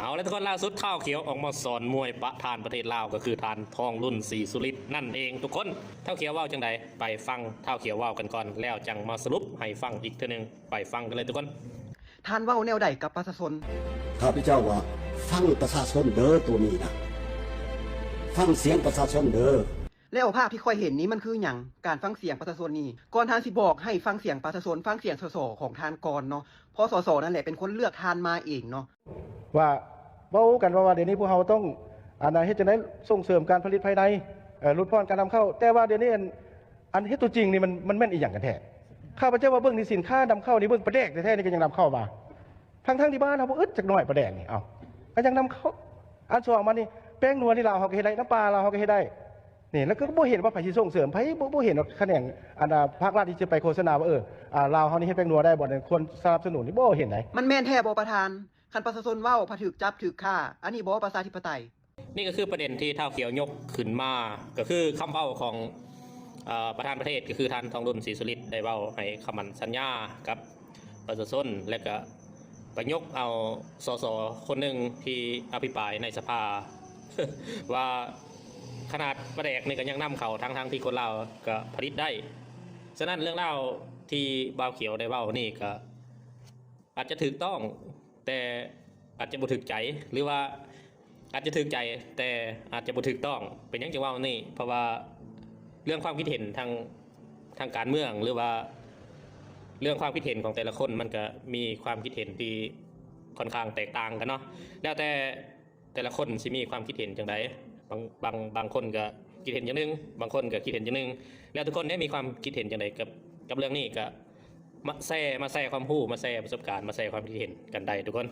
ເອົາລະທຸກຄົນ, ລ່າສຸດທ້າວຂຽວອອກມາສອນມວຍປະທານປະເທດລາວ ກໍຄືທ່ານທອງລຸນ ສີສຸລິດ ນັ້ນເອງທຸກຄົນ. ທ້າວຂຽວເວົ້າຈັ່ງໃດ ໄປຟັງທ້າວຂຽວເວົ້າກັນກ່ອນ ແລ້ວຈັ່ງມາສະຫຼຸບໃຫ້ຟັງອີກເທື່ອໜຶ່ງ. ໄປຟັງກັນເລີຍທຸກຄົນ. ທ່ານເວົ້າແນວໃດກັບປະຊາຊົນ? ຂ້າພະເຈົ້າວ່າ ຟັງປະຊາຊົນເດີ ໂຕນີ້ນະ ຟັງສຽງປະຊາຊົນເດີ. ແລ້ວພາບທີ່ຂ້ອຍເຫັນນີ້ມັນຄືຫຍັງ? ການຟັງສຽງປະຊາຊົນນີ້ ກ່ອນທ່ານຊິບອກໃຫ້ຟັງສຽງປະຊາຊົນ ຟັງສຽງ ສສ ຂອງທ່ານກ່ອນເນາະ ເພາະ ສສ ນັ້ນແຫຼະເປັນຄົນເລືອກທ່ານມາເອງເນາະ. ວ່າເວົ້າກັນວ່າ ວ່າດຽວນີ້ພວກເຮົາຕ້ອງ ອັນນ່າ ເຮັດຈັ່ງໃດສົ່ງເສີມການຜະລິດພາຍໃນ ເອີ ຫຼຸດຜ່ອນການນຳເຂົ້າ ແຕ່ວ່າດຽວນີ້ ອັນ ອັນເຮັດຕົວຈິງນີ້ມັນ ມັນແມ່ນອີ່ຫຍັງກັນແທ້? ຂ້າພະເຈົ້າວ່າເບິ່ງນີ້ ສິນຄ້ານຳເຂົ້ານີ້ ເບິ່ງປາແດກແທ້ໆນີ້ກໍຍັງນຳເຂົ້າມາ ທັງໆທີ່ບ້ານເຮົາບໍ່ອຶດຈັກໜ້ອຍປາແດກນີ້ ເອົ້າ ກໍຍັງນຳເຂົ້າ. ອັນສອງມານີ້ ແປ້ງນົວນີ້ລາວເຮົາກໍເຮັດໄດ້ ນ້ຳປາລາວເຮົາກໍເຮັດໄດ້ນີ້ ແລ້ວກໍບໍ່ເຫັນວ່າໃຜຊິສົ່ງເສີມ ໃຜບໍ່ ບໍ່ເຫັນວ່າຂະແໜງ ອັນ ພາກລັດທີ່ຈະໄປໂຄສະນາວ່າ ເອີ ອາ ລາວເຮົານີ້ເຮັດແປ້ງນົວໄດ້ ບ່ອນຄວນສະໜັບສະໜູນນີ້ ບໍ່ເຫັນໃດ. ມັນແມ່ນແທ້ບໍ່ປະທານ? ຄັນປະຊາຊົນເວົ້າ ພະຖືກຈັບຖືກຂ້າ ອັນນີ້ບໍ່ປະຊາທິປະໄຕ? ນີ້ກໍຄືປະເດັນທີ່ທ້າວຂຽວຍົກຂຶ້ນມາ ກໍຄືຄຳເວົ້າຂອງ ເອີ ປະທານປະເທດ ກໍຄືທ່ານທອງລຸນ ສີສຸລິດ ໄດ້ເວົ້າໃຫ້ຄຳໝັ້ນສັນຍາກັບປະຊາຊົນ ແລະກະ ກະຍົກເອົາ ສສ ຄົນໜຶ່ງທີ່ອະພິປາຍໃນສະພາ ວ່າຂະໜາດປາແດກນີ້ກໍຍັງນຳເຂົ້າ ທັງໆທີ່ຄົນລາວກໍຜະລິດໄດ້. ສະນັ້ນເລື່ອງລາວທີ່ບ່າວຂຽວໄດ້ເວົ້ານີ້ກໍອາດຈະຖືກຕ້ອງ ແຕ່ອາດຈະບໍ່ຖືກໃຈ ຫຼືວ່າອາດຈະຖືກໃຈ ແຕ່ອາດຈະບໍ່ຖືກຕ້ອງ. ເປັນຫຍັງຈຶ່ງເວົ້ານີ້? ເພາະວ່າເລື່ອງຄວາມຄິດເຫັນທາງ ທາງການເມືອງ ຫຼືວ່າເລື່ອງຄວາມຄິດເຫັນຂອງແຕ່ລະຄົນ ມັນກະມີຄວາມຄິດເຫັນທີ່ຄ່ອນຂ້າງແຕກຕ່າງກັນເນາະ ແລ້ວແຕ່ແຕ່ລະຄົນຊິມີຄວາມຄິດເຫັນຈັ່ງໃດ. ບາງ ບາງ ບາງຄົນກະຄິດເຫັນຢ່າງໜຶ່ງ ບາງຄົນກະຄິດເຫັນຢ່າງໜຶ່ງ ແລ້ວທຸກຄົນເດ ມີຄວາມຄິດເຫັນຈັ່ງໃດກັບ ກັບເລື່ອງນີ້ ກະມາແຊ ມາແຊຄວາມຮູ້ ມາແຊປະສົບການ ມາແຊຄວາມຄິດເຫັນກັນໄດ້ທຸກຄົນ.